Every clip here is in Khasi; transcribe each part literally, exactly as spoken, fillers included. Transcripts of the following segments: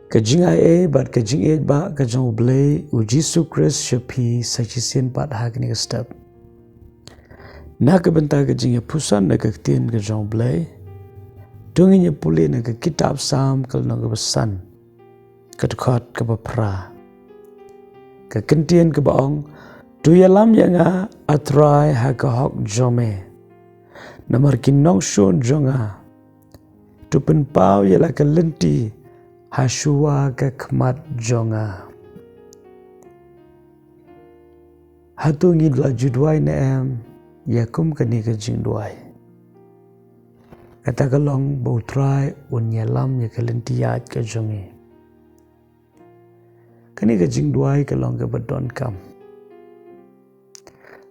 Ka jingai ei bad ka jingïeit ba ka jong U Blei U Jisu Khrist sha phi sa shisien pat ha kane ka step. Na ka bynta ka jingïapyrshang na ka ktien ka jong U Blei, to ngin ïa pule na ka kitab Salm ka lynnong kaba san, ka dkhot kaba phra. Ka kyntien kaba ong, to ïalam ïa nga A Trai ha ka hok jong me, namar ki nongshun jong nga. To pynpaw ïa la ka lynti ha shuwa ka khmat jong nga. Hato ngi la ju duwai ne em ïa kum kane ka jingduwai? Kata ka long ba U Trai un ïalam ïa ka lynti ïaid ka jong ngi. Kane ka jingduwai ka long kaba donkam.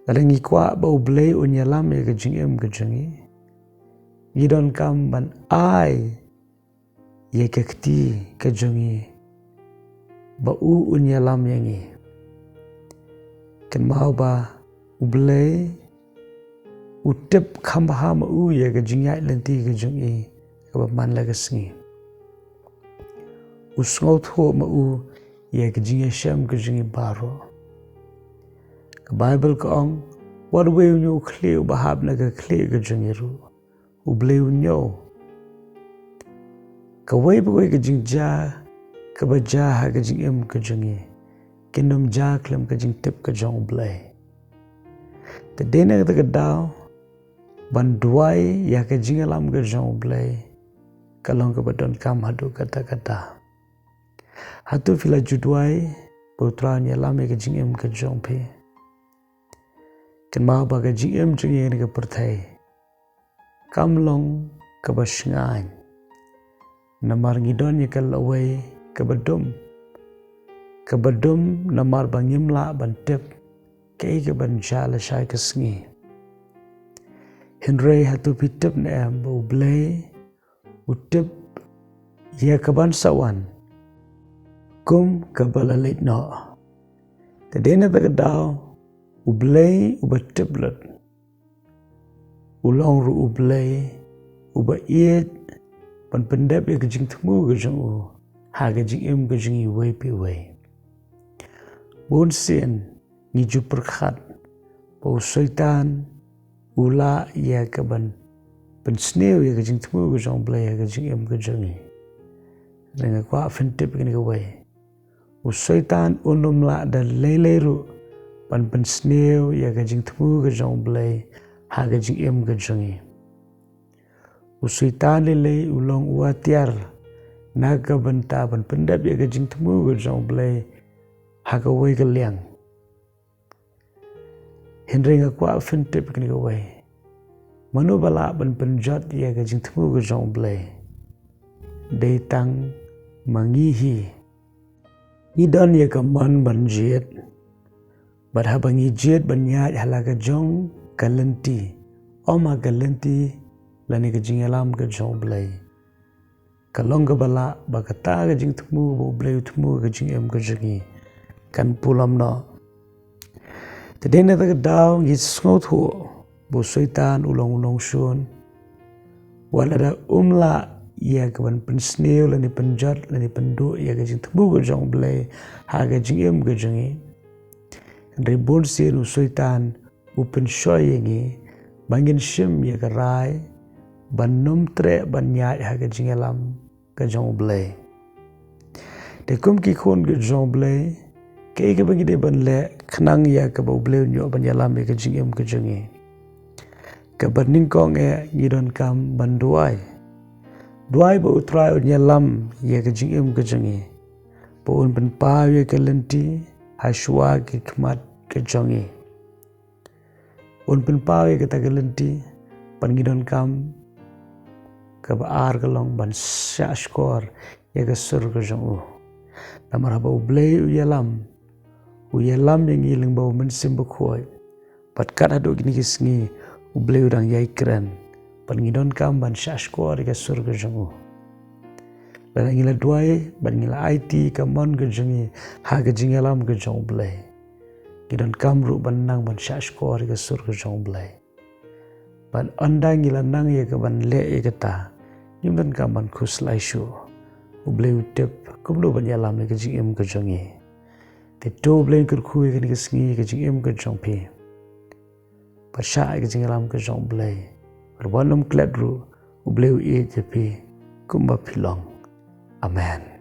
Lada ngi kwah ba U Blei un ïalam ïa ka jingim ka jong ngi, ngi donkam ban ai ïa ka kti ka jong ngi ba u un ïalam ïa ngi. Kynmaw ba U Blei u tip kham bha ma u ïa ka jingïaid lynti ka jong ngi kaba man la ka sngi. U sngewthuh ma u ïa ka jingïashem ka jong ngi baroh. Ka Baibl ka ong, wat uwei u ñiew khlieh uba hap na ka khlieh ka jong ngi ruh, U Blei u ñiew. Kawei pa kawei ka jingjia kaba jia ha ka jingim ka jong ngi, kin ym jia khlem ka jingtip ka jong U Blei. Te dei na kata ka daw ban duwai ïa ka jingïalam ka jong U Blei ka long kaba donkam haduh katta katta. Hato phi la ju duwai ba U Trai un ïalam ïa ka jingim ka jong phi? Kynmaw ba ka jingim jong ngi ha kane ka pyrthei kam long kaba shngaiñ, namar ngi don ïa ka lawei kaba dum, kaba dum namar ba ngim lah ban tip kaei kaban jia lashai ka sngi. Hynrei hato phi tip ne em ba U Blei u tip ïa kaban sa wan kum kaba la leit noh? Te dei na kata ka daw U Blei uba tip lut u long ruh U Blei uba ïeit ban pyndep ïa ka jingthmu ka jong u ha ka jingim ka jong ngi iwei pa iwei. Bun sien ngi ju pyrkhat ba u Soitan u lah ïa kaban pynsniew ïa ka jingthmu ka jong U Blei ha ka jingim ka jong ngi. Hynrei nga kwah phin tip kane kawei, u Soitan un ym lah da lei lei ruh ban pynsniew ïa ka jingthmu ka jong U Blei ha ka jingim ka jong ngi. U Soitan lei lei u long u atiar na ka bynta ban pyndep ïa ka jingthmu ka jong U Blei ha kawei ka liang. Hynrei nga kwah phin tip kane kawei, mano ba lah ban pynjot ïa ka jingthmu ka jong U Blei? Dei tang ma ngi hi. Ngi don ïa ka mon ban jied, bad haba ngi jied ban ïaid ha la ka jong ka lynti, ym ha ka lynti lane ka jingïalam ka jong U Blei, ka long kaba lah ba kata ka jingthmu ba U Blei u thmu ka jingim ka jong ngi kan pulom noh. Te dei na kata ka daw ngi sngewthuh ba u Soitan u long u nongshun. Wat lada um lah ïa kaban pynsniew lane pynjot lane pynduh ïa ka jingthmu ka jong U Blei ha ka jingim ka jong ngi, hynrei bun sien u Soitan u pynshoi ïa ngi ba ngin shim ïa ka rai ban ym treh ban ïaid ha ka jingïalam ka jong U Blei. Te kum ki khun ka jong U Blei, kaei kaba ngi dei ban leh khnang ïa kaba U Blei un ïoh ban ïalam ïa ka jingim ka jong ngi? Kaba nyngkong eh ngi donkam ban duwai. Duwai ba U Trai un ïalam ïa ka jingim ka jong ngi, ba un pynpaw ïa ka lynti ha shuwa ki khmat ka jong ngi. Un pynpaw ïa kata ka lynti, bad ngi donkam kaba ar ka long ban shahshkor ïa ka sur ka jong u. Namar haba U Blei u ïalam, u ïalam ïa ngi lyngba U Mynsiem Bakhuid. Bad kat haduh kine ki sngi U Blei u dang ïai kren, bad ngi donkam ban shahshkor ïa ka sur ka jong u. Lada ngi la duwai bad ngi la aiti ka mon ka jong ngi ha ka jingïalam ka jong U Blei, ngi donkam ruh ban nang ban shahshkor ïa ka sur ka jong U Blei. Bad ynda ngi la nang ïa kaban leh ïa kata, ngim donkam ban khuslai shuh. U Blei u tip kumno ban ïalam ïa ka jingim ka jong ngi. Te to Blei, kyrkhu ïa kane ka sngi ka jingim ka jong phi. Pyrshah ïa ka jingïalam ka jong U Blei. Wat nym klet ruh, U Blei u ïeit ïa phi kumba phi long. Amen.